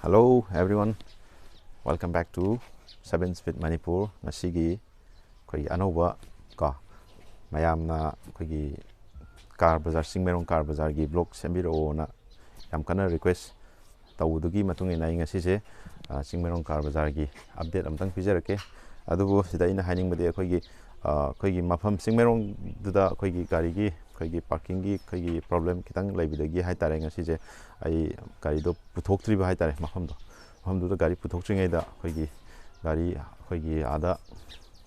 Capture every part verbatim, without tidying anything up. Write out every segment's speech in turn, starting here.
Hello everyone, welcome back to Seven Speed Manipur. ꯉꯁꯤꯒꯤ ꯑꯩꯈꯣꯏꯒꯤ ꯑꯅꯧꯕ ꯀꯣ, ꯃꯌꯥꯝꯅ ꯑꯩꯈꯣꯏꯒꯤ ꯀꯥꯔ ꯕꯖꯥꯔ, ꯆꯤꯡꯃꯩꯔꯣꯡ ꯀꯥꯔ ꯕꯖꯥꯔꯒꯤ ꯕ꯭ꯂꯣꯛ ꯁꯦꯝꯕꯤꯔꯛꯑꯣꯅ ꯌꯥꯝ ꯀꯟꯅ ꯔꯤꯀ꯭ꯋꯦꯁ ꯇꯧꯕꯗꯨꯒꯤ ꯃꯇꯨꯡ ꯏꯟꯅ ꯑꯩ ꯉꯁꯤꯁꯦ, ꯑ, ꯆꯤꯡꯃꯩꯔꯣꯡ ꯀꯥꯔ ꯕꯖꯥꯔꯒꯤ ꯑꯞꯗꯦꯠ ꯑꯝꯇꯪ ꯄꯤꯖꯔꯛꯀꯦ꯫ ꯑꯗꯨꯕꯨ ꯁꯤꯗ ꯑꯩꯅ ꯍꯥꯏꯅꯤꯡꯕꯗꯤ ꯑꯩꯈꯣꯏꯒꯤ, ꯑ, ꯑꯩꯈꯣꯏꯒꯤ ꯃꯐꯝ ꯆꯤꯡꯃꯩꯔꯣꯡꯗꯨꯗ ꯑꯩꯈꯣꯏꯒꯤ ꯒꯥꯔꯤꯒꯤ, ꯑꯩꯈꯣꯏꯒꯤ ꯄꯥꯔꯀꯤꯡꯒꯤ ꯑꯩꯈꯣꯏꯒꯤ ꯄ꯭ꯔꯣꯕ꯭ꯂꯦꯝ ꯈꯤꯇꯪ ꯂꯩꯕꯗꯒꯤ ꯍꯥꯏ ꯇꯥꯔꯦ, ꯉꯁꯤꯁꯦ ꯑꯩ ꯒꯥꯔꯤꯗꯣ ꯄꯨꯊꯣꯛꯇ꯭ꯔꯤꯕ ꯍꯥꯏ ꯇꯥꯔꯦ, ꯃꯐꯝꯗꯣ, ꯃꯐꯝꯗꯨꯗ ꯒꯥꯔꯤ ꯄꯨꯊꯣꯛꯇ꯭ꯔꯤꯉꯩꯗ ꯑꯩꯈꯣꯏꯒꯤ ꯒꯥꯔꯤ ꯑꯩꯈꯣꯏꯒꯤ ꯑꯥꯗ,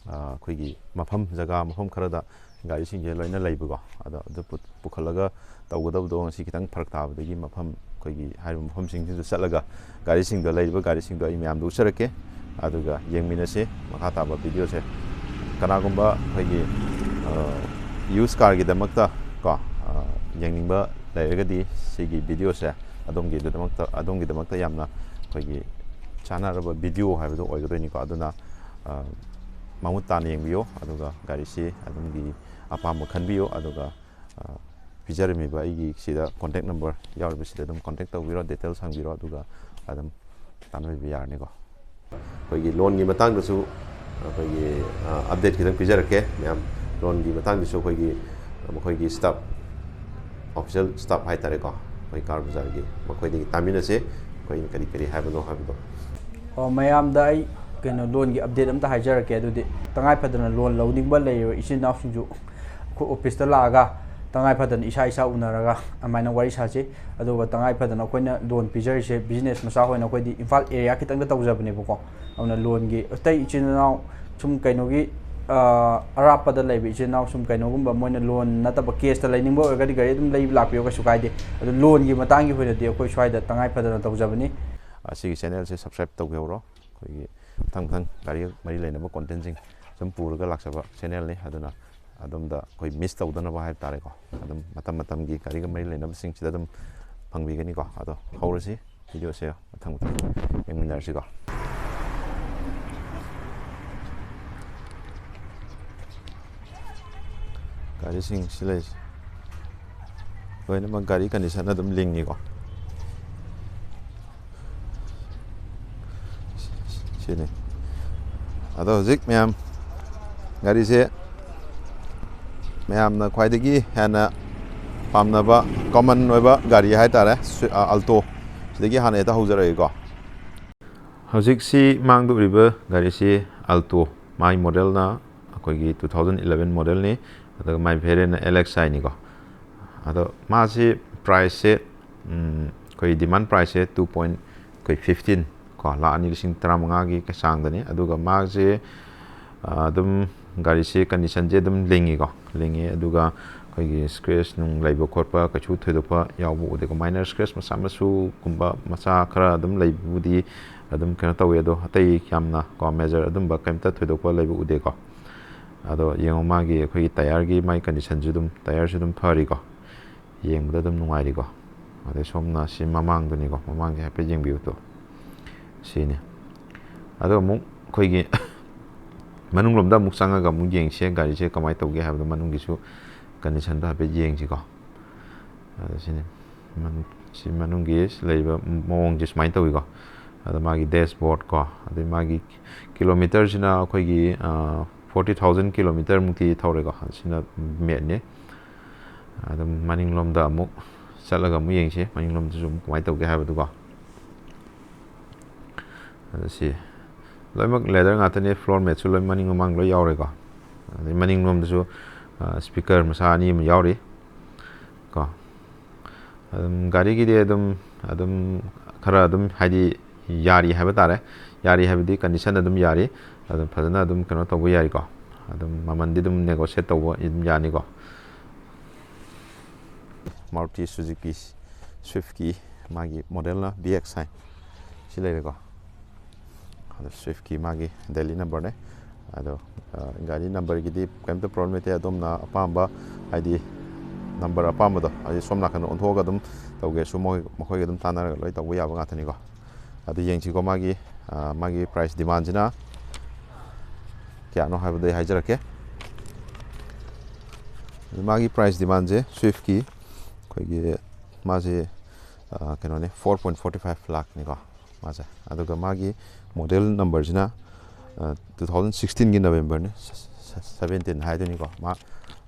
ꯑ, ꯑꯩꯈꯣꯏꯒꯤ ꯃꯐꯝ, ꯖꯒꯥ ꯃꯐꯝ ꯈꯔꯗ ꯒꯥꯔꯤꯁꯤꯡꯁꯦ ꯂꯣꯏꯅ ꯂꯩꯕꯀꯣ꯫ ꯑꯗꯣ ꯑꯗꯨ ꯄꯨ-, ꯄꯨꯈꯠꯂꯒ ꯇꯧꯒꯗꯕꯗꯣ ꯉꯁꯤ ꯈꯤꯇꯪ ꯐꯔꯛ ꯇꯥꯕꯗꯒꯤ ꯃꯐꯝ, ꯑꯩꯈꯣꯏꯒꯤ ꯍꯥꯏꯔꯤꯕ ꯃꯐꯝꯁꯤꯡꯁꯤꯗ ꯆꯠꯂꯒ ꯒꯥꯔꯤꯁꯤꯡꯗꯣ, ꯂꯩꯔꯤꯕ ꯒꯥꯔꯤꯁꯤꯡꯗꯣ ꯑꯩ ꯃꯌꯥꯝꯗ ꯎꯠꯆꯔꯛꯀꯦ꯫ ꯑꯗꯨꯒ ꯌꯦꯡꯃꯤꯟꯅꯁꯤ ꯃꯈꯥ ꯇꯥꯕ ꯚꯤꯗꯤꯑꯣꯁꯦ꯫ ꯀꯅꯥꯒꯨꯝꯕ ꯑꯩꯈꯣꯏꯒꯤ, ꯑ, ꯌꯨꯁ ꯀꯥꯔꯒꯤꯗꯃꯛꯇ ꯀꯣ, ꯑ, ꯌꯦꯡꯅꯤꯡꯕ ꯂꯩꯔꯒꯗꯤ ꯁꯤꯒꯤ ꯚꯤꯗꯤꯑꯣꯁꯦ ꯑꯗꯣꯝꯒꯤꯗꯃꯛꯇ, ꯑꯗꯣꯝꯒꯤꯗꯃꯛꯇ ꯌꯥꯝꯅ ꯑꯩꯈꯣꯏꯒꯤ ꯆꯥꯅꯔꯕ ꯚꯤꯗꯤꯑꯣ ꯍꯥꯏꯕꯗꯣ ꯑꯣꯏꯒꯗꯣꯏꯅꯤꯀꯣ꯫ ꯑꯗꯨꯅ, ꯑ, ꯃꯃꯨꯠ ꯇꯥꯅ ꯌꯦꯡꯕꯤꯌꯨ, ꯑꯗꯨꯒ ꯒꯥꯔꯤꯁꯤ ꯑꯗꯣꯝꯒꯤ ꯑꯄꯥꯝꯕ ꯈꯟꯕꯤꯌꯨ, ꯑꯗꯨꯒ, ꯑ, ꯄꯤꯖꯔꯝꯃꯤꯕ ꯑꯩꯒꯤ ꯁꯤꯗ ꯀꯣꯟꯇꯦꯛ ꯅꯝꯕꯔ ꯌꯥꯎꯔꯤꯕꯁꯤꯗ ꯑꯗꯨꯝ ꯀꯣꯟꯇꯦꯛ ꯇꯧꯕꯤꯔꯣ, ꯗꯤꯇꯦꯜꯁ ꯍꯪꯕꯤꯔꯣ, ꯑꯗꯨꯒ ꯑꯗꯨꯝ ꯇꯥꯟꯅꯕꯤꯕ ꯌꯥꯔꯅꯤꯀꯣ꯫ ꯑꯩꯈꯣꯏꯒꯤ ꯂꯣꯟꯒꯤ ꯃꯇꯥꯡꯗꯁꯨ ꯑꯩꯈꯣꯏꯒꯤ, ꯑ, ꯑꯞꯗꯦꯠ ꯈꯤꯇꯪ ꯄꯤꯖꯔꯛꯀꯦ ꯃꯌꯥꯝ꯫ ꯂꯣꯟꯒꯤ ꯃꯇꯥꯡꯗꯁꯨ ꯑꯩꯈꯣꯏꯒꯤ, ꯃꯈꯣꯏꯒꯤ ꯁ꯭ꯇꯥꯐ, ꯑꯣꯐꯤꯁꯤꯌꯦꯜ ꯁ꯭ꯇꯥꯐ ꯍꯥꯏꯇꯥꯔꯦꯀꯣ, ꯑꯩꯈꯣꯏ ꯀꯥꯔ ꯕꯖꯥꯔꯒꯤ, ꯃꯈꯣꯏꯗꯒꯤ ꯇꯥꯃꯤꯟꯅꯁꯦ, ꯑꯩꯈꯣꯏꯅ ꯀꯔꯤ ꯀꯔꯤ ꯍꯥꯏꯕꯅꯣ ꯍꯥꯏꯕꯗꯣ꯫ ꯑꯣ, ꯃꯌꯥꯝꯗ ꯑꯩ ꯀꯩꯅꯣ ꯂꯣꯟꯒꯤ ꯑꯞꯗꯦꯠ ꯑꯝꯇ ꯍꯥꯏꯖꯔꯛꯀꯦ꯫ ꯑꯗꯨꯗꯤ ꯇꯉꯥꯏ ꯐꯗꯅ ꯂꯣꯟ ꯂꯧꯅꯤꯡꯕ ꯂꯩꯔꯤꯕ ꯏꯆꯤꯟ ꯏꯅꯥꯎꯁꯤꯡꯁꯨ ꯑꯩꯈꯣꯏ ꯑꯣꯐꯤꯁꯇ ꯂꯥꯛꯑꯒ ꯇꯉꯥꯏ ꯐꯗꯅ ꯏꯁꯥ ꯏꯁꯥ ꯎꯅꯔꯒ ꯑꯗꯨꯃꯥꯏꯅ ꯋꯥꯔꯤ ꯁꯥꯁꯤ꯫ ꯑꯗꯨꯒ ꯇꯉꯥꯏ ꯐꯗꯅ ꯑꯩꯈꯣꯏꯅ ꯂꯣꯟ ꯄꯤꯖꯔꯤꯁꯦ ꯕꯤꯖꯤꯅꯦꯁ ꯃꯆꯥ ꯑꯣꯏꯅ ꯑꯩꯈꯣꯏꯗꯤ ꯏꯝꯐꯥꯜ ꯑꯦꯔꯤꯌꯥ ꯈꯤꯇꯪꯗ ꯇꯧꯖꯕꯅꯦꯕꯀꯣ꯫ ꯑꯗꯨꯅ ꯂꯣꯟꯒꯤ ꯑꯇꯩ ꯏꯆꯤꯟ ꯏꯅꯥꯎ ꯁꯨꯝ ꯀꯩꯅꯣꯒꯤ, ꯑ, ꯑꯔꯥꯞꯄꯗ ꯂꯩꯕ ꯏꯆꯤꯟ ꯏꯅꯥꯎ ꯁꯨꯝ ꯀꯩꯅꯣꯒꯨꯝꯕ ꯃꯣꯏꯅ ꯂꯣꯟ ꯅꯠꯇꯕ ꯀꯦꯁꯇ ꯂꯩꯅꯤꯡꯕ ꯑꯣꯏꯔꯒꯗꯤ ꯒꯥꯔꯤ ꯑꯗꯨꯝ ꯂꯩꯕ ꯂꯥꯛꯄꯤꯌꯣ, ꯀꯩꯁꯨ ꯀꯥꯏꯗꯦ꯫ ꯑꯗꯨ ꯂꯣꯟꯒꯤ ꯃꯇꯥꯡꯒꯤ ꯑꯣꯏꯅꯗꯤ ꯑꯩꯈꯣꯏ ꯁ꯭ꯋꯥꯏꯗ ꯇꯉꯥꯏ ꯐꯗꯅ ꯇꯧꯖꯕꯅꯤ꯫ ꯑꯁꯤꯒꯤ ꯆꯦꯅꯦꯜꯁꯦ ꯁꯕꯁꯀ꯭ꯔꯥꯏꯕ ꯇꯧꯕꯤꯍꯧꯔꯣ꯫ ꯑꯩꯈꯣꯏꯒꯤ ꯃꯊꯪ ꯃꯊꯪ ꯒꯥꯔꯤ ꯃꯔꯤ ꯂꯩꯅꯕ ꯀꯣꯟꯇꯦꯟꯁꯤꯡ ꯁꯨꯝ ꯄꯨꯔꯒ ꯂꯥꯛꯆꯕ ꯆꯦꯅꯦꯜꯅꯤ꯫ ꯑꯗꯨꯅ ꯑꯗꯣꯝꯗ ꯑꯩꯈꯣꯏ ꯃꯤꯁ ꯇꯧꯗꯅꯕ ꯍꯥꯏꯕ ꯇꯥꯔꯦꯀꯣ, ꯑꯗꯨꯝ ꯃꯇꯝ ꯃꯇꯝꯒꯤ ꯒꯥꯔꯤꯒ ꯃꯔꯤ ꯂꯩꯅꯕꯁꯤꯡꯁꯤꯗ ꯑꯗꯨꯝ ꯐꯪꯕꯤꯒꯅꯤꯀꯣ꯫ ꯑꯗꯣ ꯍꯧꯔꯁꯤ ꯚꯤꯗꯤꯑꯣꯁꯦ, ꯃꯊꯪ ꯃꯊꯪ ꯌꯦꯡꯃꯤꯟꯅꯔꯁꯤꯀꯣ꯫ ꯒꯥꯔꯤꯁꯤꯡ ꯁꯤ ꯂꯩꯁꯦ ꯂꯣꯏꯅꯃꯛ ꯒꯥꯔꯤ ꯀꯟꯗꯤꯁꯟ ꯑꯗꯨꯝ ꯂꯤꯡꯉꯤꯀꯣ꯫ ꯁꯤꯅꯤ꯫ ꯑꯗꯣ ꯍꯧꯖꯤꯛ ꯃꯌꯥꯝ ꯒꯥꯔꯤꯁꯦ ꯃꯌꯥꯝꯅ ꯈ꯭ꯋꯥꯏꯗꯒꯤ ꯍꯦꯟꯅ ꯄꯥꯝꯅꯕ, ꯀꯣꯃꯟ ꯑꯣꯏꯕ ꯒꯥꯔꯤ ꯍꯥꯏꯇꯥꯔꯦ, ꯁ꯭ꯋꯤ-, ꯑ, ꯑꯜꯇꯣ꯫ ꯁꯤꯗꯒꯤ ꯍꯥꯟꯅ ꯍꯦꯛꯇ ꯍꯧꯖꯔꯛꯑꯒꯦꯀꯣ꯫ ꯍꯧꯖꯤꯛꯁꯤ ꯃꯥꯡꯗ ꯎꯔꯤꯕ ꯒꯥꯔꯤꯁꯤ ꯑꯜꯇꯣ, ꯃꯥꯒꯤ ꯃꯣꯗꯦꯜꯅ ꯑꯩꯈꯣꯏꯒꯤ two thousand eleven ꯃꯣꯗꯦꯜꯅꯤ꯫ ꯑꯗꯨꯒ ꯃꯥꯏ ꯚꯦꯔꯤꯌꯟꯅ ꯑꯦꯜ ꯑꯦꯛꯁ ꯑꯥꯏꯅꯤꯀꯣ꯫ ꯑꯗꯣ ꯃꯥꯁꯤ ꯄ꯭ꯔꯥꯏꯁꯁꯦ, ꯎꯝ, ꯑꯩꯈꯣꯏ ꯗꯤꯃꯥꯟ ꯄ꯭ꯔꯥꯏꯁꯁꯦ two point, ꯑꯩꯈꯣꯏ fifteen ꯀꯣ, ꯂꯥꯈ ꯑꯅꯤ ꯂꯤꯁꯤꯡ ꯇꯔꯥꯃꯉꯥꯒꯤ ꯆꯥꯡꯗꯅꯤ꯫ ꯑꯗꯨꯒ ꯃꯥꯁꯦ, ꯑ, ꯑꯗꯨꯝ ꯒꯥꯔꯤꯁꯦ ꯀꯟꯗꯤꯁꯟꯁꯦ ꯑꯗꯨꯝ ꯂꯤꯡꯉꯤꯀꯣ, ꯂꯤꯡꯉꯤ꯫ ꯑꯗꯨꯒ ꯑꯩꯈꯣꯏꯒꯤ ꯁ꯭ꯀ꯭ꯔꯦꯆ ꯅꯨꯡ ꯂꯩꯕ ꯈꯣꯠꯄ ꯀꯩꯁꯨ ꯊꯣꯏꯗꯣꯛꯄ ꯌꯥꯎꯕ ꯎꯗꯦꯀꯣ꯫ ꯃꯥꯏꯅꯔ ꯁ꯭ꯀ꯭ꯔꯦꯆ ꯃꯆꯥ ꯃꯁꯨꯒꯨꯝꯕ ꯃꯆꯥ ꯈꯔ ꯑꯗꯨꯝ ꯂꯩꯕꯕꯨꯗꯤ ꯑꯗꯨꯝ ꯀꯩꯅꯣ ꯇꯧꯋꯤ, ꯑꯗꯣ ꯑꯇꯩ ꯌꯥꯝꯅ ꯀꯣ, ꯃꯦꯖꯔ ꯑꯗꯨꯝꯕ ꯀꯩꯝꯇ ꯊꯣꯏꯗꯣꯛꯄ ꯂꯩꯕ ꯎꯗꯦꯀꯣ꯫ ꯑꯗꯣ ꯌꯦꯡꯉꯣ, ꯃꯥꯒꯤ ꯑꯩꯈꯣꯏꯒꯤ ꯇꯥꯌꯔꯒꯤ ꯃꯥꯒꯤ ꯀꯟꯗꯤꯁꯟꯁꯨ ꯑꯗꯨꯝ, ꯇꯥꯌꯔꯁꯨ ꯑꯗꯨꯝ ꯐꯔꯤꯀꯣ, ꯌꯦꯡꯕꯗ ꯑꯗꯨꯝ ꯅꯨꯡꯉꯥꯏꯔꯤꯀꯣ꯫ ꯑꯗꯩ ꯁꯣꯝꯅ ꯁꯤ ꯃꯃꯥꯡꯗꯨꯅꯤꯀꯣ, ꯃꯃꯥꯡꯒꯤ ꯍꯥꯏꯐꯦꯠ ꯌꯦꯡꯕꯤꯌꯨ ꯇꯨ, ꯁꯤꯅꯤ꯫ ꯑꯗꯣ ꯑꯃꯨꯛ ꯑꯩꯈꯣꯏꯒꯤ ꯃꯅꯨꯡꯂꯣꯝꯗ ꯑꯃꯨꯛ ꯆꯪꯉꯒ ꯑꯃꯨꯛ ꯌꯦꯡꯁꯦ, ꯒꯥꯔꯤꯁꯦ ꯀꯃꯥꯏꯅ ꯇꯧꯒꯦ ꯍꯥꯏꯕꯗꯣ, ꯃꯅꯨꯡꯒꯤꯁꯨ ꯀꯟꯗꯤꯁꯟꯗꯣ ꯍꯥꯏꯐꯦꯠ ꯌꯦꯡꯁꯤꯀꯣ꯫ ꯑꯗꯣ ꯁꯤꯅꯤ, ꯃꯅꯨꯡ-, ꯁꯤ ꯃꯅꯨꯡꯒꯤ ꯂꯩꯔꯤꯕ ꯃꯑꯣꯡꯁꯦ ꯁꯨꯃꯥꯏꯅ ꯇꯧꯋꯤꯀꯣ꯫ ꯑꯗꯣ ꯃꯥꯒꯤ ꯗꯦꯁꯕꯣꯔꯗ ꯀꯣ, ꯑꯗꯩ ꯃꯥꯒꯤ ꯀꯤꯂꯣꯃꯤꯇꯔꯁꯤꯅ ꯑꯩꯈꯣꯏꯒꯤ, ꯑ, forty thousand ꯀꯤꯂꯣꯃꯤꯇꯔꯃꯨꯛꯇꯤ ꯊꯧꯔꯦꯀꯣ꯫ ꯁꯤꯅ ꯃꯦꯠꯅꯤ꯫ ꯑꯗꯨꯝ ꯃꯅꯤꯡꯂꯣꯝꯗ ꯑꯃꯨꯛ ꯆꯠꯂꯒ ꯑꯃꯨꯛ ꯌꯦꯡꯁꯤ, ꯃꯅꯤꯡꯂꯣꯝꯗꯁꯨ ꯑꯃꯨꯛ ꯀꯃꯥꯏꯅ ꯇꯧꯒꯦ ꯍꯥꯏꯕꯗꯨꯀꯣ꯫ ꯑꯗꯣ ꯁꯤ ꯂꯣꯏꯅꯃꯛ ꯂꯦꯗꯔ ꯉꯥꯛꯇꯅꯦ, ꯐ꯭ꯂꯣꯔ ꯃꯦꯠꯁꯨ ꯂꯣꯏ ꯃꯅꯤꯡ ꯃꯃꯥꯡ ꯂꯣꯏ ꯌꯥꯎꯔꯦꯀꯣ꯫ ꯑꯗꯩ ꯃꯅꯤꯡꯂꯣꯝꯗꯁꯨ, ꯑ, ꯁ꯭ꯄꯤꯀꯔ ꯃꯆꯥ ꯑꯅꯤ ꯑꯃ ꯌꯥꯎꯔꯤ ꯀꯣ꯫ ꯑꯗꯨꯝ ꯒꯥꯔꯤꯒꯤꯗꯤ ꯑꯗꯨꯝ, ꯑꯗꯨꯝ ꯈꯔ ꯑꯗꯨꯝ, ꯍꯥꯏꯗꯤ, ꯌꯥꯔꯤ ꯍꯥꯏꯕ ꯇꯥꯔꯦ꯫ ꯌꯥꯔꯤ ꯍꯥꯏꯕꯗꯤ ꯀꯟꯗꯤꯁꯟ ꯑꯗꯨꯝ ꯌꯥꯔꯤ, ꯑꯗꯨꯝ ꯐꯖꯅ ꯑꯗꯨꯝ ꯀꯩꯅꯣ ꯇꯧꯕ ꯌꯥꯔꯤꯀꯣ꯫ ꯑꯗꯨꯝ ꯃꯃꯟꯗꯤ ꯑꯗꯨꯝ ꯅꯦꯒꯣꯁꯤꯌꯦꯠ ꯇꯧꯕ ꯑꯗꯨꯝ ꯌꯥꯅꯤꯀꯣ꯫ ꯃꯥꯔꯨꯇꯤ ꯁꯨꯖꯨꯀꯤ ꯁ꯭ꯋꯤꯐꯀꯤ ꯃꯥꯒꯤ ꯃꯣꯗꯦꯜꯅ ꯕꯤ ꯑꯦꯛꯁ ꯑꯥꯏ ꯁꯤ ꯂꯩꯔꯦꯀꯣ꯫ ꯑꯗꯣ ꯁ꯭ꯋꯤꯐꯀꯤ ꯃꯥꯒꯤ ꯗꯦꯂꯤ ꯅꯝꯕꯔꯅꯦ꯫ ꯑꯗꯣ, ꯑ, ꯒꯥꯔꯤ ꯅꯝꯕꯔꯒꯤꯗꯤ ꯀꯔꯤꯝꯇ ꯄ꯭ꯔꯣꯕ꯭ꯂꯦꯝ ꯂꯩꯇꯦ꯫ ꯑꯗꯣꯝꯅ ꯑꯄꯥꯝꯕ, ꯍꯥꯏꯗꯤ ꯅꯝꯕꯔ ꯑꯄꯥꯝꯕꯗꯣ, ꯍꯥꯏꯗꯤ ꯁꯣꯝ ꯅꯥꯀꯟꯗ ꯑꯣꯟꯊꯣꯛꯑꯒ ꯑꯗꯨꯝ ꯇꯧꯒꯦꯁꯨ ꯃꯣꯏ, ꯃꯈꯣꯏꯒ ꯑꯗꯨꯝ ꯇꯥꯟꯅꯔꯒ ꯂꯣꯏ ꯇꯧꯕ ꯌꯥꯕ ꯉꯥꯛꯇꯅꯤꯀꯣ꯫ ꯑꯗꯨ ꯌꯦꯡꯁꯤꯀꯣ, ꯃꯥꯒꯤ, ꯑ, ꯃꯥꯒꯤ ꯄ꯭ꯔꯥꯏꯁ ꯗꯤꯃꯥꯟꯁꯤꯅ ꯀꯌꯥꯅꯣ ꯍꯥꯏꯕꯗꯣ ꯑꯩ ꯍꯥꯏꯖꯔꯛꯀꯦ꯫ ꯑꯗꯨ ꯃꯥꯒꯤ ꯄ꯭ꯔꯥꯏꯁ ꯗꯤꯃꯥꯟꯁꯦ ꯁ꯭ꯋꯤꯐꯀꯤ ꯑꯩꯈꯣꯏꯒꯤ ꯃꯥꯁꯦ, ꯑ, ꯀꯩꯅꯣꯅꯦ, four point forty five ꯂꯥꯛꯅꯤꯀꯣ꯫ ꯃꯥꯁꯦ꯫ ꯑꯗꯨꯒ ꯃꯥꯒꯤ ꯃꯣꯗꯦꯜ ꯅꯝꯕꯔꯁꯤꯅ ꯇꯨ ꯊꯥꯎꯖꯟ ꯁꯤꯛꯁꯇꯤꯟꯒꯤ ꯅꯕꯦꯝꯕꯔꯅꯤ, ꯁꯚꯦꯟꯇꯤꯟ ꯍꯥꯏꯗꯣꯏꯅꯤꯀꯣ꯫ ꯃꯥ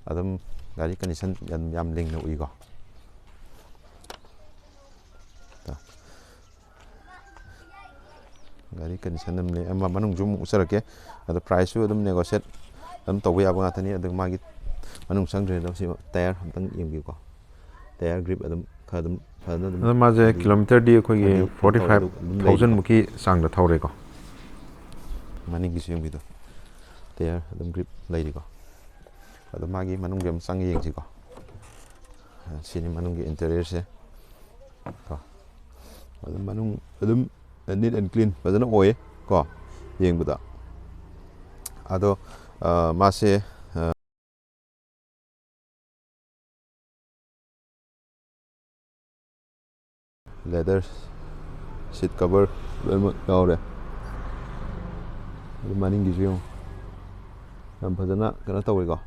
ꯑꯗꯨꯝ ꯒꯥꯔꯤ ꯀꯟꯗꯤꯁꯟ ꯌꯥꯝ, ꯌꯥꯝ ꯂꯤꯡꯅ ꯎꯏꯀꯣ꯫ ꯒꯥꯔꯤ ꯀꯟꯗꯤꯁꯟ ꯑꯗꯨꯝ ꯂꯩ꯫ ꯑꯃ ꯃꯅꯨꯡꯁꯨ ꯑꯃꯨꯛ ꯎꯠꯆꯔꯛꯀꯦ꯫ ꯑꯗꯣ ꯄ꯭ꯔꯥꯏꯁꯁꯨ ꯑꯗꯨꯝ ꯅꯦꯒꯣꯁꯤꯌꯦꯠ ꯑꯗꯨꯝ ꯇꯧꯕ ꯌꯥꯕ ꯉꯥꯛꯇꯅꯤ꯫ ꯑꯗꯨ ꯃꯥꯒꯤ ꯃꯅꯨꯡ ꯆꯪꯗ꯭ꯔꯤꯉꯩꯗ ꯁꯤ ꯇꯥꯌꯔ ꯑꯝꯇꯪ ꯌꯦꯡꯕꯤꯌꯨꯀꯣ꯫ ꯇꯥꯌꯔ ꯒ꯭ꯔꯤꯞ ꯑꯗꯨꯝ ꯈꯔ ꯑꯗꯨꯝ ꯐꯖꯅ ꯑꯗꯨꯝ, ꯑꯗꯣ ꯃꯥꯁꯦ ꯍꯥꯏꯗꯤ, ꯀꯤꯂꯣꯃꯤꯇꯔꯗꯤ ꯑꯩꯈꯣꯏꯒꯤ ꯍꯥꯏꯗꯤ ꯐꯣꯔꯇꯤ ꯐꯥꯏꯚ ꯊꯥꯎꯖꯟ ꯃꯨꯛꯀꯤ ꯆꯥꯡꯗ ꯊꯧꯔꯦꯀꯣ꯫ ꯃꯅꯤꯡꯒꯤꯁꯨ ꯌꯦꯡꯕꯤꯗꯣ, ꯇꯥꯌꯔ ꯑꯗꯨꯝ ꯒ꯭ꯔꯤꯞ ꯂꯩꯔꯤꯀꯣ꯫ ꯑꯗꯣ ꯃꯥꯒꯤ ꯃꯅꯨꯡꯒꯤ ꯑꯃ ꯆꯪꯉ ꯌꯦꯡꯁꯤꯀꯣ꯫ ꯁꯤꯅꯤ ꯃꯅꯨꯡꯒꯤ ꯏꯟꯇꯤꯔꯤꯌꯔꯁꯦ ꯀꯣ꯫ ꯑꯗꯨꯝ ꯃꯅꯨꯡ ꯑꯗꯨꯝ neat and clean ꯐꯖꯅ ꯑꯣꯏꯌꯦ ꯀꯣ, ꯌꯦꯡꯕꯗ꯫ ꯑꯗꯣ, ꯑ, ꯃꯥꯁꯦ, ꯑ, leather seat cover ꯂꯣꯏꯅꯃꯛ ꯌꯥꯎꯔꯦ꯫ ꯑꯗꯨ ꯃꯅꯤꯡꯒꯤꯁꯨ ꯌꯦꯡꯉꯨ, ꯌꯥꯝ ꯐꯖꯅ ꯀꯩꯅꯣ ꯇꯧꯋꯦꯀꯣ꯫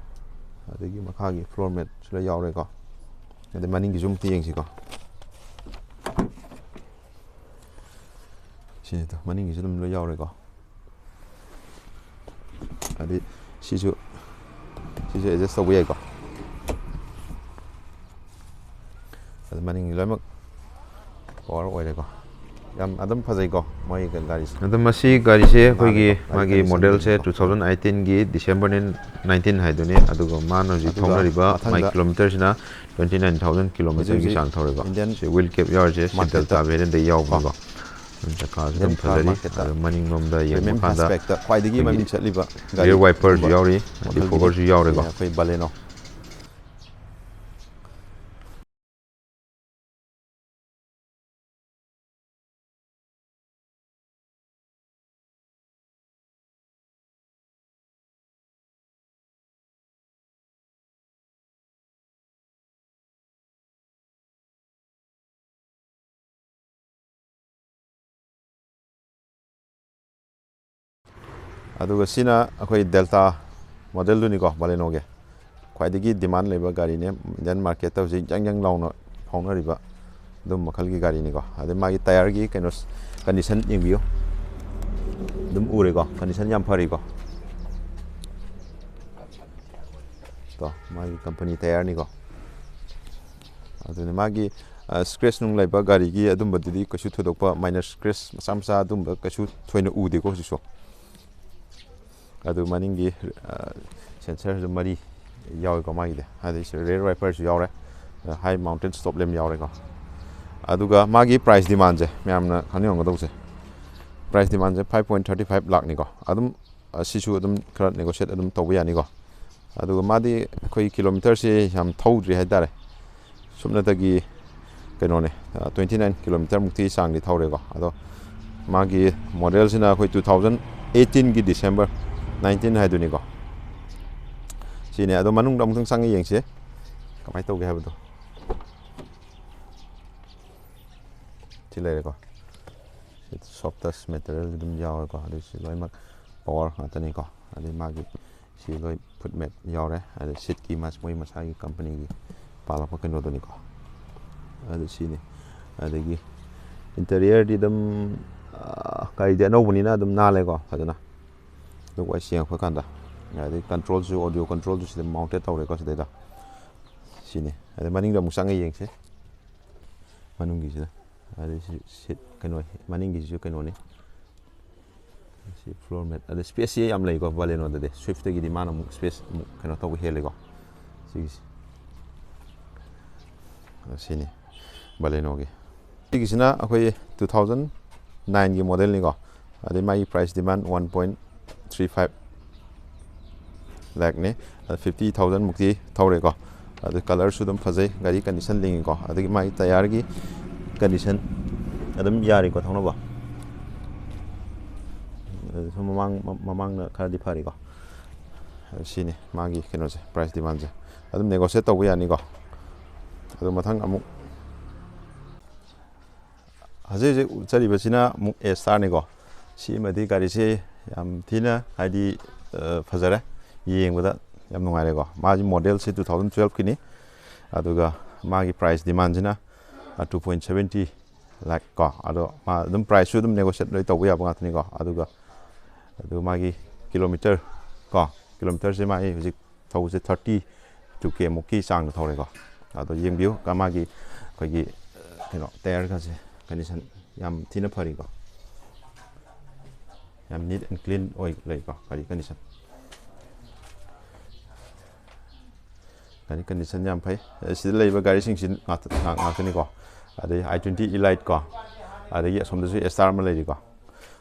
ꯑꯗꯒꯤ ꯃꯈꯥꯒꯤ floor matꯁꯨ ꯂꯣꯏ ꯌꯥꯎꯔꯦꯀꯣ꯫ ꯑꯗꯩ ꯃꯅꯤꯡꯒꯤꯁꯨ ꯑꯃꯨꯛꯇ ꯌꯦꯡꯁꯤꯀꯣ꯫ ꯁꯤꯅꯤꯗꯣ, ꯃꯅꯤꯡꯒꯤꯁꯨ ꯑꯗꯨꯝ ꯂꯣꯏ ꯌꯥꯎꯔꯦꯀꯣ꯫ ꯍꯥꯏꯗꯤ ꯁꯤꯁꯨ, ꯁꯤꯁꯨ adjust ꯇꯧꯕ ꯌꯥꯏꯀꯣ꯫ ꯑꯗꯨ ꯃꯅꯤꯡꯒꯤ ꯂꯣꯏꯅꯃꯛ power ꯑꯣꯏꯔꯦꯀꯣ꯫ ꯌꯥꯝ ꯑꯗꯨꯝ ꯐꯖꯩꯀꯣ ꯃꯣꯏ ꯒꯥꯔꯤꯁꯦ꯫ ꯑꯗꯣ ꯃꯁꯤ ꯒꯥꯔꯤꯁꯦ ꯑꯩꯈꯣꯏꯒꯤ ꯅꯥꯜꯂꯦꯀꯣ, ꯒꯥꯔꯤ ꯃꯥꯒꯤ condition ꯃꯣꯗꯦꯜꯁꯦ ꯌꯦꯡꯉꯨꯀꯣ꯫ ꯇꯨ ꯊꯥꯎꯖꯟ ꯑꯩꯠꯇꯤꯟꯒꯤ December nineteen ꯍꯥꯏꯗꯨꯅꯤ꯫ ꯑꯗꯨꯒ ꯃꯥꯅ ꯍꯧꯖꯤꯛ ꯑꯗꯨꯒ ꯊꯧꯅꯔꯤꯕ ꯃꯥꯏ ꯃꯊꯪꯗ ꯀꯤꯂꯣꯃꯤꯇꯔꯁꯤꯅ twenty nine thousand ꯍꯧꯖꯤꯛ kilometerꯒꯤ ꯍꯧꯖꯤꯛ ꯆꯥꯡ ꯊꯧꯔꯦꯀꯣ꯫ Indian ꯁꯤ wheel cap ꯌꯥꯎꯔꯤꯁꯦ central marketꯇ ꯇꯥꯕ variantꯗ ꯌꯥꯎꯕꯅꯤꯀꯣ꯫ ꯀꯣ꯫ ꯆꯀꯥꯁꯨ ꯑꯗꯨꯝ Indian car ꯐꯖꯔꯤ꯫ Marketꯇ ꯑꯗꯣ ꯃꯅꯤꯡꯂꯣꯝꯗ ꯌꯦꯡꯕ premium ꯀꯥꯟꯗ hatchbackꯇ ꯈ꯭ꯋꯥꯏꯗꯒꯤ ꯑꯩꯈꯣꯏꯒꯤ ꯃꯃꯤꯡ ꯆꯠꯂꯤꯕ ꯒꯥꯔꯤ rear wiperꯁꯨ ꯑꯗꯨꯒꯨꯝꯕ ꯌꯥꯎꯔꯤ, ꯃꯈꯜꯒꯤꯅꯤ꯫ ꯗꯤꯐꯣꯒꯔꯁꯨ ꯌꯥꯎꯔꯦꯀꯣ꯫ ꯁꯤꯅ ꯑꯩꯈꯣꯏ Baleno꯫ ꯑꯗꯨꯒ ꯁꯤꯅ ꯑꯩꯈꯣꯏ Delta modelꯗꯨꯅꯤꯀꯣ, Balenoꯒꯤ ꯈ꯭ꯋꯥꯏꯗꯒꯤ demand ꯂꯩꯕ ꯒꯥꯔꯤꯅꯦ꯫ Indian marketꯇ ꯍꯧꯖꯤꯛ ꯌꯪ ꯌꯪ ꯂꯥꯎꯅ ꯐꯥꯎꯅꯔꯤꯕ ꯑꯗꯨꯝ ꯃꯈꯜꯒꯤ ꯒꯥꯔꯤꯅꯤꯀꯣ꯫ ꯑꯗꯩ ꯃꯥꯒꯤ tyreꯒꯤ ꯀꯩꯅꯣ, ꯀꯟꯗꯤꯁꯟ ꯌꯦꯡꯕꯤꯌꯨ, ꯑꯗꯨꯝ ꯎꯔꯦꯀꯣ, ꯀꯟꯗꯤꯁꯟ ꯌꯥꯝ ꯐꯔꯤꯀꯣ꯫ ꯇꯣ, ꯃꯥꯒꯤ ꯀꯝꯄꯅꯤ ꯇꯌꯥꯔꯅꯤꯀꯣ꯫ ꯑꯗꯨꯅ ꯃꯥꯒꯤ ꯁ꯭ꯀ꯭ꯔꯦꯆ ꯅꯨꯡ ꯂꯩꯕ ꯒꯥꯔꯤꯒꯤ ꯑꯗꯨꯝꯕꯗꯨꯗꯤ ꯀꯩꯁꯨ ꯊꯣꯏꯗꯣꯛꯄ, ꯃꯥꯏꯅꯔ ꯁ꯭ꯀ꯭ꯔꯦꯆ ꯃꯆꯥ ꯃꯆꯥ ꯑꯗꯨꯝꯕ ꯀꯩꯁꯨ ꯊꯣꯏꯅ ꯎꯗꯦꯀꯣ ꯍꯧꯖꯤꯛꯁꯨ꯫ ꯑꯗꯨ ꯃꯅꯤꯡꯒꯤ ꯁꯦꯟꯁꯔꯁꯨ ꯃꯔꯤ ꯌꯥꯎꯏꯀꯣ ꯃꯥꯒꯤꯗꯤ, ꯑꯗꯩ ꯔꯤꯌꯔ ꯋꯥꯏꯄꯔꯁꯨ ꯌꯥꯎꯔꯦ, ꯍꯥꯏ ꯃꯥꯎꯟꯇꯦꯠ ꯁ꯭ꯇꯣꯞ ꯂꯦꯝ ꯌꯥꯎꯔꯦꯀꯣ꯫ ꯑꯗꯨꯒ ꯃꯥꯒꯤ ꯄ꯭ꯔꯥꯏꯁ ꯗꯤꯃꯥꯟꯁꯦ ꯃꯌꯥꯝꯅ ꯈꯪꯅꯤꯡꯉꯝꯒꯗꯧꯕꯁꯦ, ꯄ꯭ꯔꯥꯏꯁ ꯗꯤꯃꯥꯟꯁꯦ ꯐꯥꯏꯚ ꯄꯣꯏꯟ ꯊꯥꯔꯇꯤ ꯐꯥꯏꯚ ꯂꯥꯛꯅꯤꯀꯣ꯫ ꯑꯗꯨꯝ ꯑ, ꯁꯤꯁꯨ ꯑꯗꯨꯝ ꯈꯔ ꯅꯦꯒꯣꯁꯤꯌꯦꯠ ꯑꯗꯨꯝ ꯇꯧꯕ ꯌꯥꯅꯤꯀꯣ꯫ ꯑꯗꯨꯒ ꯃꯥꯗꯤ ꯑꯩꯈꯣꯏ ꯀꯤꯂꯣꯃꯤꯇꯔꯁꯦ ꯌꯥꯝ ꯊꯧꯗ꯭ꯔꯤ ꯍꯥꯏꯇꯥꯔꯦ꯫ ꯁꯨꯞꯅꯇꯒꯤ ꯀꯩꯅꯣꯅꯦ, ꯇ꯭ꯋꯦꯟꯇꯤ ꯅꯥꯏꯟ ꯀꯤꯂꯣꯃꯤꯇꯔꯃꯨꯛꯇꯤ ꯆꯥꯡꯗꯤ ꯊꯧꯔꯦꯀꯣ꯫ ꯑꯗꯣ ꯃꯥꯒꯤ ꯃꯣꯗꯦꯜꯁꯤꯅ ꯑꯩꯈꯣꯏ ꯇꯨ ꯊꯥꯎꯖꯟ ꯑꯩꯠꯇꯤꯟꯒꯤ ꯗꯤꯁꯦꯝꯕꯔ ꯅꯥꯏꯟꯇꯤꯟ ꯍꯥꯏꯗꯨꯅꯤꯀꯣ꯫ ꯁꯤꯅꯦ꯫ ꯑꯗꯣ ꯃꯅꯨꯡꯗ ꯑꯃꯨꯛꯇꯪ ꯆꯪꯉ ꯌꯦꯡꯁꯦ, ꯀꯃꯥꯏꯅ ꯇꯧꯒꯦ ꯍꯥꯏꯕꯗꯣ꯫ ꯁꯤ ꯂꯩꯔꯦꯀꯣ꯫ ꯁꯤ ꯁꯣꯐ ꯇꯁ ꯃꯦꯇꯔꯤꯌꯦꯜ ꯑꯗꯨꯝ ꯌꯥꯎꯔꯦꯀꯣ꯫ ꯑꯗꯩ ꯁꯤ ꯂꯣꯏꯅꯃꯛ ꯄꯋꯥꯔ ꯉꯥꯛꯇꯅꯤꯀꯣ꯫ ꯑꯗꯩ ꯃꯥꯒꯤ ꯁꯤ ꯂꯣꯏ ꯐꯨꯠ ꯃꯦꯠ ꯌꯥꯎꯔꯦ꯫ ꯑꯗꯩ ꯁꯤꯠꯀꯤ ꯃꯥꯁ-, ꯃꯣꯏ ꯃꯁꯥꯒꯤ ꯀꯝꯄꯅꯤꯒꯤ ꯄꯥꯜꯂꯛꯄ ꯀꯩꯅꯣꯗꯨꯅꯤꯀꯣ꯫ ꯑꯗꯨ ꯁꯤꯅꯤ꯫ ꯑꯗꯒꯤ ꯏꯟꯇꯔꯤꯌꯔꯗꯤ ꯑꯗꯨꯝ, ꯑꯥ, ꯒꯥꯔꯤꯗꯤ ꯑꯅꯧꯕꯅꯤꯅ ꯑꯗꯨꯝ ꯅꯥꯜꯂꯦꯀꯣ ꯐꯖꯅ꯫ ꯑꯗꯨ ꯋꯥꯏ ꯁꯦꯡꯉꯛꯄ ꯀꯥꯟꯗ꯫ ꯑꯗꯩ ꯀꯟꯇ꯭ꯔꯣꯜꯁꯨ, ꯑꯣꯗꯤꯑꯣ ꯀꯟꯇ꯭ꯔꯣꯜꯁꯨ ꯁꯤꯗ ꯃꯥꯎꯟꯇꯦꯠ ꯇꯧꯔꯦꯀꯣ ꯁꯤꯗꯩꯗ꯫ ꯁꯤꯅꯤ꯫ ꯑꯗꯩ ꯃꯅꯤꯡꯗ ꯑꯃꯨꯛ ꯆꯪꯉ ꯌꯦꯡꯁꯤ꯫ ꯃꯅꯨꯡꯒꯤꯁꯤꯗ꯫ ꯑꯗꯩ ꯁꯤ ꯁꯤꯠ ꯀꯩꯅꯣ, ꯃꯅꯤꯡꯒꯤꯁꯤꯁꯨ ꯀꯩꯅꯣꯅꯤ꯫ ꯁꯤ ꯐ꯭ꯂꯣꯔ ꯃꯦꯠ꯫ ꯑꯗ ꯁ꯭ꯄꯦꯁꯁꯤ ꯌꯥꯝ ꯂꯩꯀꯣ ꯕꯥꯂꯦꯅꯣꯗꯗꯤ꯫ ꯁ꯭ꯋꯤꯐꯇꯒꯤꯗꯤ ꯃꯥꯅ ꯑꯃꯨꯛ ꯁ꯭ꯄꯦꯁ ꯑꯃꯨꯛ ꯀꯩꯅꯣ ꯇꯧꯕ ꯍꯦꯜꯂꯦꯀꯣ꯫ ꯁꯤꯒꯤꯁꯤ꯫ ꯑꯗ ꯁꯤꯅꯤ ꯕꯥꯂꯦꯅꯣꯒꯤ꯫ ꯁꯤꯒꯤꯁꯤꯅ ꯑꯩꯈꯣꯏ ꯇꯨ ꯊꯥꯎꯖꯟ ꯅꯥꯏꯟꯒꯤ ꯃꯣꯗꯦꯜꯅꯤꯀꯣ꯫ ꯑꯗꯩ ꯃꯥꯒꯤ ꯄ꯭ꯔꯥꯏꯁ ꯗꯤꯃꯥꯟ ꯋꯥꯟ ꯄꯣꯏꯟ ꯊ꯭ꯔꯤ ꯐꯥꯏꯚ ꯂꯥꯛꯅꯤ꯫ ꯑꯗ ꯐꯤꯐꯇꯤ ꯊꯥꯎꯖꯟ ꯃꯨꯛꯇꯤ ꯊꯧꯔꯦꯀꯣ꯫ ꯑꯗꯨ ꯀꯂꯔꯁꯨ ꯑꯗꯨꯝ ꯐꯖꯩ, ꯒꯥꯔꯤ ꯀꯟꯗꯤꯁꯟ ꯂꯤꯡꯉꯤꯀꯣ꯫ ꯑꯗꯒꯤ ꯃꯥꯒꯤ ꯇꯌꯥꯔꯒꯤ ꯀꯟꯗꯤꯁꯟ ꯑꯗꯨꯝ ꯌꯥꯔꯤꯀꯣ ꯊꯧꯅꯕ꯫ ꯑꯗꯨꯁꯨ ꯃꯃꯥꯡ, ꯃꯃꯥꯡꯅ ꯈꯔꯗꯤ ꯐꯔꯤꯀꯣ꯫ ꯑꯗꯨ ꯁꯤꯅꯤ ꯃꯥꯒꯤ ꯀꯩꯅꯣꯁꯦ, ꯄ꯭ꯔꯥꯏꯁ ꯗꯤꯃꯥꯟꯁꯦ꯫ ꯑꯗꯨꯝ ꯅꯦꯒꯣꯁꯤꯌꯦꯠ ꯇꯧꯕ ꯌꯥꯅꯤꯀꯣ꯫ ꯑꯗꯨ ꯃꯊꯪ ꯑꯃꯨꯛ ꯍꯧꯖꯤꯛ ꯍꯧꯖꯤꯛ ꯎꯠꯆꯔꯤꯕꯁꯤꯅ ꯑꯃꯨꯛ ꯑꯦ ꯁ꯭ꯇꯥꯔꯅꯤꯀꯣ꯫ ꯁꯤꯃꯗꯤ ꯒꯥꯔꯤꯁꯦ ꯌꯥꯝ ꯊꯤꯅ ꯍꯥꯏꯗꯤ, ꯑ, ꯐꯖꯔꯦ, ꯌꯦꯡꯕꯗ ꯌꯥꯝ ꯅꯨꯡꯉꯥꯏꯔꯦꯀꯣ꯫ ꯃꯥꯒꯤ ꯃꯣꯗꯦꯜꯁꯤ ꯇꯨ ꯊꯥꯎꯖꯟ ꯇꯨꯋꯦꯜꯐꯀꯤꯅꯤ꯫ ꯑꯗꯨꯒ ꯃꯥꯒꯤ ꯄ꯭ꯔꯥꯏꯁ ꯗꯤꯃꯥꯟꯁꯤꯅ, ꯑ, ꯇꯨ ꯄꯣꯏꯟ ꯁꯚꯦꯟꯇꯤ ꯂꯥꯏꯛ ꯀꯣ, ꯑꯗꯣ ꯃꯥ ꯑꯗꯨꯝ ꯄ꯭ꯔꯥꯏꯁꯁꯨ ꯑꯗꯨꯝ ꯅꯦꯒꯣꯁꯤꯌꯦꯠ ꯂꯣꯏ ꯇꯧꯕ ꯌꯥꯕ ꯉꯥꯛꯇꯅꯤꯀꯣ꯫ ꯑꯗꯨꯒ ꯑꯗꯨ ꯃꯥꯒꯤ ꯀꯤꯂꯣꯃꯤꯇꯔ ꯀꯣ, ꯀꯤꯂꯣꯃꯤꯇꯔꯁꯦ ꯃꯥꯒꯤ ꯍꯧꯖꯤꯛ ꯊꯧꯕꯁꯦ ꯊꯥꯔꯇꯤ ꯇꯨ ꯀꯦ ꯃꯨꯛꯀꯤ ꯆꯥꯡꯗ ꯊꯧꯔꯦꯀꯣ꯫ ꯑꯗꯣ ꯌꯦꯡꯕꯤꯌꯨ ꯀ-, ꯃꯥꯒꯤ ꯑꯩꯈꯣꯏꯒꯤ, ꯑ, ꯀꯩꯅꯣ, ꯇꯥꯌꯔꯒꯁꯦ ꯀꯟꯗꯤꯁꯟ ꯌꯥꯝ ꯊꯤꯅ ꯐꯔꯤꯀꯣ, ꯌꯥꯝ ꯅꯤꯠ ꯑꯦꯟ ꯀ꯭ꯂꯤꯟ ꯑꯣꯏ ꯂꯩꯀꯣ, ꯒꯥꯔꯤ ꯀꯟꯗꯤꯁꯟ꯫ ꯒꯥꯔꯤ ꯀꯟꯗꯤꯁꯟ ꯌꯥꯝ ꯐꯩ꯫ ꯑ, ꯁꯤꯗ ꯂꯩꯕ ꯒꯥꯔꯤꯁꯤꯡꯁꯤ ꯉꯥꯛꯇ-, ꯉꯥꯛ-, ꯉꯥꯛꯇꯅꯤꯀꯣ꯫ ꯑꯗꯩ ꯑꯥꯏ ꯇ꯭ꯋꯦꯟꯇꯤ ꯏꯂꯥꯏꯠ ꯀꯣ, ꯑꯗꯒꯤ ꯑꯁꯣꯝꯗꯁꯨ ꯑꯦꯁ ꯇꯥꯔ ꯑꯃ ꯂꯩꯔꯤꯀꯣ꯫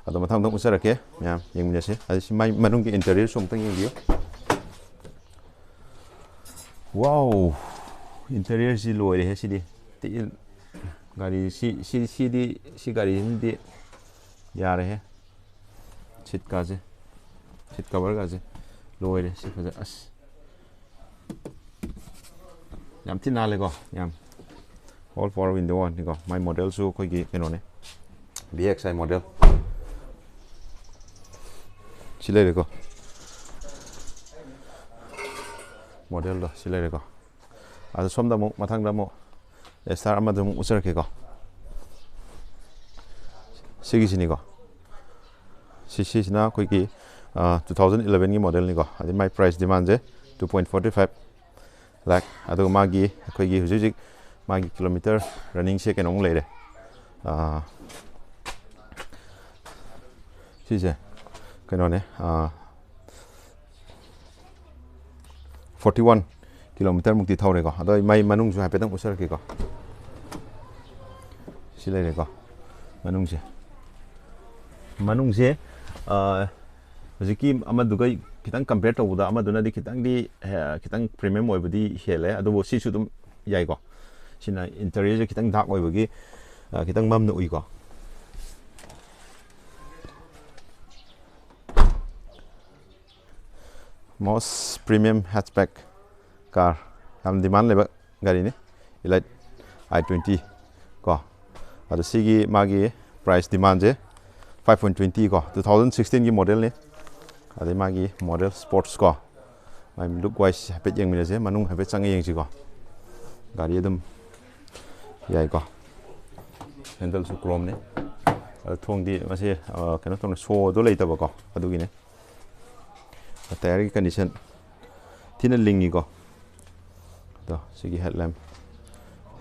ꯑꯗꯣ ꯃꯊꯪ ꯃꯊꯪ ꯎꯠꯆꯔꯛꯀꯦ ꯃꯌꯥꯝ, ꯌꯦꯡꯃꯤꯟꯅꯁꯤ꯫ ꯑꯗꯩ ꯁꯤ ꯃꯥꯏ ꯃꯅꯨꯡꯒꯤ ꯏꯟꯇꯔꯤꯌꯔꯁꯨ ꯑꯃꯨꯛꯇꯪ ꯌꯦꯡꯕꯤꯌꯨ꯫ ꯋꯥꯎ! ꯏꯟꯇꯔꯤꯌꯔꯁꯤ ꯂꯣꯏꯔꯦꯍꯦ ꯁꯤꯗꯤ꯫ ꯇꯤ-, ꯒꯥꯔꯤ ꯁꯤ, ꯁꯤ, ꯁꯤꯗꯤ, ꯁꯤ ꯒꯥꯔꯤꯁꯤꯃꯗꯤ ꯌꯥꯔꯦꯍꯦ꯫ ꯁꯤꯠꯀꯥꯁꯦ, ꯁꯤꯠ ꯀꯕꯔꯒꯥꯁꯦ ꯂꯣꯏꯔꯦ꯫ ꯁꯤ ꯐꯖ-, ꯑꯁ, ꯌꯥꯝ ꯊꯤ ꯅꯥꯜꯂꯦꯀꯣ, ꯌꯥꯝ꯫ All power ꯋꯤꯟꯗꯣꯅꯤꯀꯣ꯫ ꯃꯥꯏ ꯃꯣꯗꯦꯜꯁꯨ ꯑꯩꯈꯣꯏꯒꯤ ꯀꯩꯅꯣꯅꯦ, ꯚꯤ ꯑꯦꯛꯁ ꯑꯥꯏ ꯃꯣꯗꯦꯜ꯫ ꯁꯤ ꯂꯩꯔꯦꯀꯣ, ꯃꯣꯗꯦꯜꯗꯣ ꯁꯤ ꯂꯩꯔꯦꯀꯣ꯫ ꯑꯗꯣ ꯁꯣꯝꯗ ꯑꯃꯨꯛ, ꯃꯊꯪꯗ ꯑꯃꯨꯛ ꯑꯦꯁ ꯇꯥꯔ ꯑꯃꯗ ꯑꯃꯨꯛ ꯎꯠꯆꯔꯛꯀꯦꯀꯣ꯫ ꯁꯤꯒꯤꯁꯤꯅꯤꯀꯣ꯫ ꯁꯤ, ꯁꯤꯁꯤꯅ ꯑꯩꯈꯣꯏꯒꯤ, ꯑ, ꯇꯨ ꯊꯥꯎꯖꯟ ꯏꯂꯚꯦꯟꯒꯤ ꯃꯣꯗꯦꯜꯅꯤꯀꯣ꯫ ꯑꯗꯩ ꯃꯥꯏ ꯄ꯭ꯔꯥꯏꯁ ꯗꯤꯃꯥꯟꯁꯦ two point forty five lakh. ꯑꯗꯨꯒ ꯃꯥꯒꯤ, ꯑꯩꯈꯣꯏꯒꯤ ꯍꯧꯖꯤꯛ ꯍꯧꯖꯤꯛ ꯃꯥꯒꯤ ꯀꯤꯂꯣꯃꯤꯇꯔ ꯔꯟꯅꯤꯡꯁꯦ ꯀꯩꯅꯣꯃꯨꯛ ꯂꯩꯔꯦ꯫ ꯑ, ꯁꯤꯁꯦ ꯀꯩꯅꯣꯅꯦ, ꯑ, ꯐꯣꯔꯇꯤ ꯋꯥꯟ ꯀꯤꯂꯣꯃꯤꯇꯔꯃꯨꯛꯇꯤ ꯊꯧꯔꯦꯀꯣ꯫ ꯑꯗꯣ ꯑꯩ ꯃꯥꯏ ꯃꯅꯨꯡꯁꯨ ꯍꯥꯏꯐꯦꯠꯇꯪ ꯎꯠꯆꯔꯛꯀꯦꯀꯣ꯫ ꯁꯤ ꯂꯩꯔꯦꯀꯣ ꯃꯅꯨꯡꯁꯦ꯫ ꯃꯅꯨꯡꯁꯦ, ꯑ, ꯍꯧꯖꯤꯛꯀꯤ ꯑꯃꯗꯨꯒ ꯈꯤꯇꯪ ꯀꯝꯄꯤꯌꯔ ꯇꯧꯕꯗ ꯑꯃꯗꯨꯅꯗꯤ ꯈꯤꯇꯪꯗꯤ, ꯑ, ꯈꯤꯇꯪ ꯄ꯭ꯔꯤꯃꯤꯌꯝ ꯑꯣꯏꯕꯗꯤ ꯍꯦꯜꯂꯦ, ꯑꯗꯨꯕꯨ ꯁꯤꯁꯨ ꯑꯗꯨꯝ ꯌꯥꯏꯀꯣ꯫ ꯁꯤꯅ ꯏꯟꯇꯔꯤꯌꯔꯁꯦ ꯈꯤꯇꯪ ꯗꯥꯔꯛ ꯑꯣꯏꯕꯒꯤ, ꯑ, ꯈꯤꯇꯪ ꯃꯝꯅ ꯎꯏꯀꯣ꯫ Most premium hatchback car, ꯌꯥꯝ ꯗꯤꯃꯥꯟ ꯂꯩꯕ ꯒꯥꯔꯤꯅꯤ, ꯏꯂꯥꯏꯠ ꯑꯥꯏ ꯇ꯭ꯋꯦꯟꯇꯤ ꯀꯣ꯫ ꯑꯗꯣ ꯁꯤꯒꯤ ꯃꯥꯒꯤ ꯄ꯭ꯔꯥꯏꯁ ꯗꯤꯃꯥꯟꯁꯦ ꯐꯥꯏꯚ ꯄꯣꯏꯟ ꯇ꯭ꯋꯦꯟꯇꯤ ꯀꯣ, ꯇꯨ ꯊꯥꯎꯖꯟ ꯁꯤꯛꯁꯇꯤꯟꯒꯤ ꯃꯣꯗꯦꯜꯅꯤ꯫ ꯑꯗꯩ ꯃꯥꯒꯤ ꯃꯣꯗꯦꯜ ꯁ꯭ꯄꯣꯔꯠꯁ ꯀꯣ, ꯃꯥꯒꯤ ꯂꯨꯛ ꯋꯥꯏꯁ ꯍꯥꯏꯐꯦꯠ ꯌꯦꯡꯃꯤꯟꯅꯁꯦ, ꯃꯅꯨꯡ ꯍꯥꯏꯐꯦꯠ ꯆꯪꯉ ꯌꯦꯡꯁꯤꯀꯣ꯫ ꯒꯥꯔꯤ ꯑꯗꯨꯝ ꯌꯥꯏꯀꯣ꯫ ꯍꯦꯟꯗꯜꯁꯨ ꯀ꯭ꯔꯣꯝꯅꯤ꯫ ꯑꯗꯣ ꯊꯣꯡꯗꯤ ꯃꯁꯤ, ꯑ, ꯀꯩꯅꯣ ꯇꯧꯅ, ꯁꯣꯗꯣ ꯂꯩꯇꯕꯀꯣ, ꯑꯗꯨꯒꯤꯅꯦ꯫ ꯇꯥꯌꯔꯒꯤ ꯀꯟꯗꯤꯁꯟ ꯊꯤꯅ ꯂꯤꯡꯉꯤꯀꯣ꯫ ꯑꯗꯣ ꯁꯤꯒꯤ ꯍꯦꯠ ꯂꯦꯝꯞ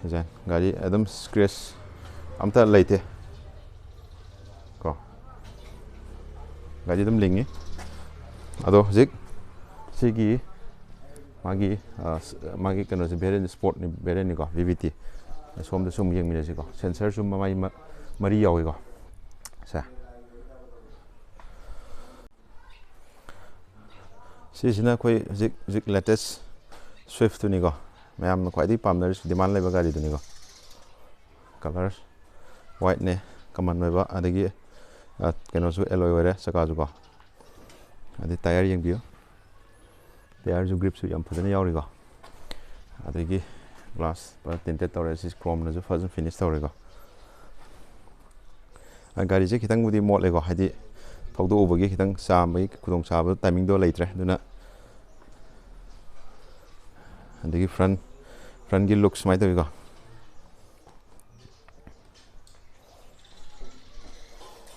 ꯗꯤꯖꯥꯏꯟ, ꯒꯥꯔꯤ ꯑꯗꯨꯝ ꯁ꯭ꯀ꯭ꯔꯦꯆ ꯑꯝꯇ ꯂꯩꯇꯦ ꯀꯣ꯫ ꯒꯥꯔꯤ ꯑꯗꯨꯝ ꯂꯤꯡꯉꯤ꯫ ꯑꯗꯣ ꯍꯧꯖꯤꯛ ꯁꯤꯒꯤ ꯃꯥꯒꯤ, ꯑ, ꯁ-, ꯃꯥꯒꯤ ꯀꯩꯅꯣꯁꯦ ꯚꯦꯔꯤꯌꯟ, ꯁ꯭ꯄꯣꯔꯠꯅꯤ, ꯚꯦꯔꯤꯌꯟꯅꯤꯀꯣ, ꯚꯤ ꯚꯤ ꯇꯤ꯫ ꯁꯣꯝꯗꯁꯨ ꯑꯃꯨꯛ ꯌꯦꯡꯃꯤꯟꯅꯁꯤꯀꯣ꯫ ꯁꯦꯟꯁꯔꯁꯨ ꯃꯃꯥꯏ ꯃ-, ꯃꯔꯤ ꯌꯥꯎꯏꯀꯣ꯫ ꯁꯦ꯫ ꯁꯤꯁꯤꯅ ꯑꯩꯈꯣꯏ ꯍꯧꯖꯤꯛ, ꯍꯧꯖꯤꯛ ꯂꯦꯇꯦꯁ ꯁ꯭ꯋꯤꯐꯇꯨꯅꯤꯀꯣ꯫ ꯃꯌꯥꯝꯅ ꯈ꯭ꯋꯥꯏꯗꯒꯤ ꯄꯥꯝꯅꯔꯤꯁꯤ, ꯗꯤꯃꯥꯟ ꯂꯩꯕ ꯒꯥꯔꯤꯗꯨꯅꯤꯀꯣ꯫ ꯀꯂꯔ ꯋꯥꯏꯠꯅꯦ, ꯀꯃꯟ ꯑꯣꯏꯕ, ꯑꯗꯒꯤ, ꯑ, ꯀꯩꯅꯣꯁꯨ ꯑꯦꯂꯣꯏ ꯑꯣꯏꯔꯦ, ꯆꯀꯥꯁꯨꯀꯣ꯫ ꯑꯗꯩ ꯇꯥꯌꯔ ꯌꯦꯡꯕꯤꯌꯨ꯫ ꯇꯥꯌꯔꯁꯨ ꯒ꯭ꯔꯤꯞꯁꯨ ꯌꯥꯝ ꯐꯖꯅ ꯌꯥꯎꯔꯤꯀꯣ꯫ ꯑꯗꯒꯤ ꯒ꯭ꯂꯥꯁ ꯐꯖꯅ ꯇꯤꯟꯇꯦꯠ ꯇꯧꯔꯦ꯫ ꯁꯤ ꯀ꯭ꯔꯣꯝꯅꯁꯨ ꯐꯖꯅ ꯐꯤꯅꯤꯁ ꯇꯧꯔꯦꯀꯣ꯫ ꯑ, ꯒꯥꯔꯤꯁꯦ ꯈꯤꯇꯪꯕꯨꯗꯤ ꯃꯣꯠꯂꯦꯀꯣ, ꯍꯥꯏꯗꯤ ꯊꯧꯗꯣꯛꯎꯕꯒꯤ ꯈꯤꯇꯪ ꯆꯥꯝꯕꯒꯤ ꯈꯨꯗꯣꯡꯆꯥꯕ ꯇꯥꯏꯃꯤꯡꯗꯣ ꯂꯩꯇ꯭ꯔꯦ꯫ ꯑꯗꯨꯅ ꯑꯗꯒꯤ ꯐ꯭ꯔꯟ, ꯐ꯭ꯔꯟꯒꯤ ꯂꯨꯛ ꯁꯨꯃꯥꯏꯅ ꯇꯧꯋꯤꯀꯣ꯫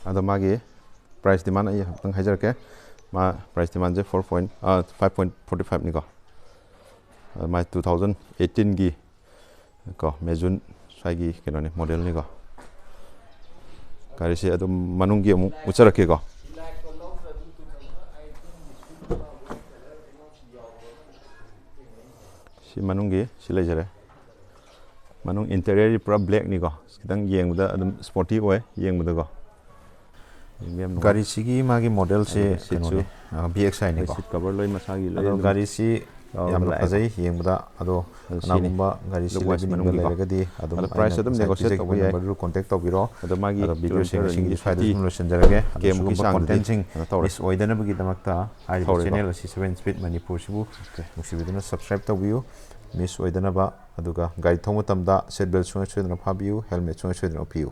ꯑꯗꯣ ꯃꯥꯒꯤ ꯄ꯭ꯔꯥꯏꯁ ꯗꯤꯃꯥꯟ ꯑꯩ ꯑꯃꯨꯛꯇꯪ ꯍꯥꯏꯖꯔꯛꯀꯦ꯫ ꯃꯥ ꯄ꯭ꯔꯥꯏꯁ ꯗꯤꯃꯥꯟꯁꯦ four point, ꯑ, five point forty five ꯅꯤꯀꯣ꯫ ꯑꯗꯣ ꯃꯥꯏ two thousand eighteen ꯒꯤ ꯀꯣ, ꯃꯦ ꯖꯨꯟ ꯁ꯭ꯋꯥꯏꯒꯤ ꯀꯩꯅꯣꯅꯤ, ꯃꯣꯗꯦꯜꯅꯤꯀꯣ꯫ ꯒꯥꯔꯤꯁꯦ ꯑꯗꯨꯝ ꯃꯅꯨꯡꯒꯤ ꯑꯃꯨꯛ ꯎꯠꯆꯔꯛꯀꯦꯀꯣ꯫ ꯁꯤ ꯃꯅꯨꯡꯒꯤ ꯁꯤ ꯂꯩꯖꯔꯦ꯫ ꯃꯅꯨꯡ ꯏꯟꯇꯦꯔꯤꯌꯔꯗꯤ ꯄꯨꯔꯥ ꯕ꯭ꯂꯦꯛꯅꯤꯀꯣ꯫ ꯈꯤꯇꯪ ꯌꯦꯡꯕꯗ ꯑꯗꯨꯝ ꯁ꯭ꯄꯣꯔꯇꯤ ꯑꯣꯏ ꯌꯦꯡꯕꯗꯀꯣ꯫ ꯌꯦꯡꯕ ꯌꯥꯝ ꯅꯨꯡꯉꯥꯏ꯫ ꯒꯥꯔꯤꯁꯤꯒꯤ ꯃꯥꯒꯤ ꯃꯣꯗꯦꯜꯁꯦ ꯑꯗꯨꯒ ꯁꯤꯠꯁꯨ ꯀꯩꯅꯣꯅꯤ, ꯑ, V X I ꯅꯤꯀꯣ꯫ ꯁꯤꯠ ꯀꯚꯔ ꯂꯣꯏ ꯃꯁꯥꯒꯤ ꯂꯣꯏ ꯑꯗꯣ ꯑꯗꯨꯝ ꯒꯥꯔꯤꯁꯤ ꯌꯥꯎꯔꯒ ꯌꯥꯝꯅ ꯂꯥꯛꯑꯦꯀꯣ꯫ ꯐꯖꯩ ꯌꯦꯡꯕꯗ꯫ ꯑꯗꯣ ꯑꯗꯣ ꯁꯤꯅꯤ꯫ ꯀꯅꯥꯒꯨꯝꯕ ꯒꯥꯔꯤꯁꯤ ꯂꯨꯛ ꯋꯥꯏꯁ ꯂꯩꯕꯤꯅꯤꯡꯕ ꯃꯅꯨꯡꯒꯤꯀꯣ꯫ ꯂꯩꯔꯒꯗꯤ ꯑꯗꯨꯝ ꯑꯗꯣ ꯑꯩꯅ ꯄ꯭ꯔꯥꯏꯁ ꯑꯗꯨꯝ ꯉꯁꯥꯏ ꯅꯦꯒꯣꯁꯤꯌꯦꯠ ꯄꯤꯖꯈꯤꯕ ꯇꯧꯕ ꯌꯥꯏ꯫ ꯅꯝꯕꯔꯗꯨ ꯀꯣꯟꯇꯦꯛ ꯇꯧꯕꯤꯔꯣ꯫ ꯑꯗꯣ ꯃꯥꯒꯤ ꯑꯗꯣ ꯚꯤꯗꯤꯑꯣꯁꯤꯡ ꯀꯤꯂꯣꯃꯤꯇꯔ ꯉꯁꯤꯒꯤꯗꯤ ꯁ꯭ꯋꯥꯏꯗ ꯐꯤꯐꯇꯤ ꯑꯗꯨꯝ ꯂꯣꯏꯁꯤꯟꯖꯔꯒꯦ꯫ ꯑꯗꯣ ꯀꯦ ꯃꯨꯛꯀꯤ ꯁꯤꯒꯨꯝꯕ ꯆꯥꯡꯗꯗꯤ ꯀꯣꯟꯇꯦꯟꯁꯤꯡ ꯀꯩꯅꯣ ꯇꯧꯔꯦ꯫ ꯃꯤꯁ ꯑꯣꯏꯗꯅꯕꯒꯤꯗꯃꯛꯇ ꯍꯥꯏꯔꯤꯕ ꯊꯧꯔꯦꯀꯣ꯫ ꯆꯦꯅꯦꯜ ꯑꯁꯤ Seven Speed Manipur ꯁꯤꯕꯨ ꯅꯨꯡꯁꯤꯕꯤꯗꯨꯅ subscribe ꯇꯧꯕꯤꯌꯨ꯫ ꯃꯤꯁ ꯑꯣꯏꯗꯅꯕ꯫ ꯑꯗꯨꯒ ꯒꯥꯔꯤ ꯊꯧꯕ ꯃꯇꯝꯗ seat belt ꯁꯨꯡꯁꯣꯏ ꯁꯣꯏꯗꯅ ꯐꯥꯕꯤꯌꯨ, helmet ꯁꯨꯡꯁꯣꯏ ꯁꯣꯏꯗꯅ ꯎꯞꯄꯤꯌꯨ꯫